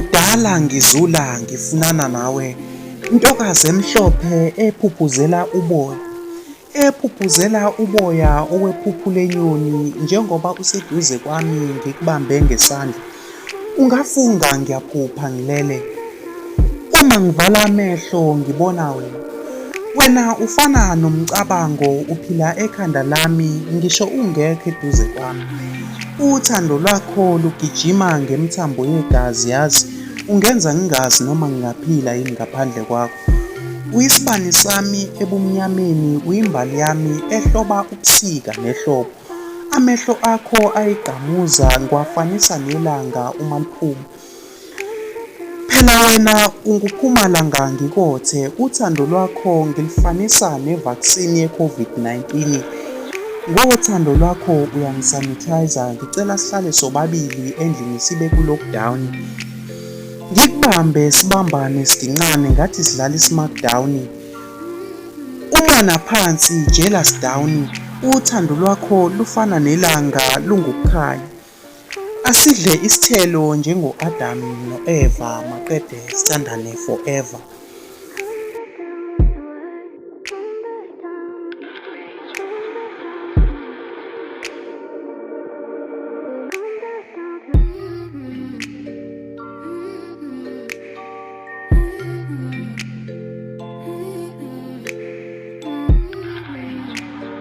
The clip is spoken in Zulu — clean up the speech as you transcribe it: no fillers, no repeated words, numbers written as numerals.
Kudala ngizula ngifunana nawe ntokazi emhlophe ephuphuzela uboya ephuphuzela uboya owephuphu lenyoni njengoba useduze kwami ngikubambe ngesandla ungafunga ngiyaphupha ngilele uma ngivala amehlo ngibona wena wena ufana nomcabango uphila ekhanda lami ngisho ungekho eduze kwami. Uthando lwakho lugijima ngemithambo yegazi yazi ungenza ngingazi noma ngingaphila yini ngaphandle kwakho. Uyisibani sami ebumnyameni uyimbali yami ehloba ubusika nehlobo. Amehlo akho ayigqamuza ngiwafanisa nelanga uma liphuma. Phela wena unguphuma langa ngikothe, uthando lwakho ngilifanisa ne-vaccine ye-COVID-19. Ngothando lwakho uyangisanitizer, ngicela sihlale sobabili endlini sibe ku-lockdown. Ngikubambe sibambane siginqane ngathi sidlala i-smackdown. Umona phansi, jealous down, uthando lwakho lufana nelanga lungukukhanya. Asidle isithelo njengo-Adam no-Eva maqede sithandane forever.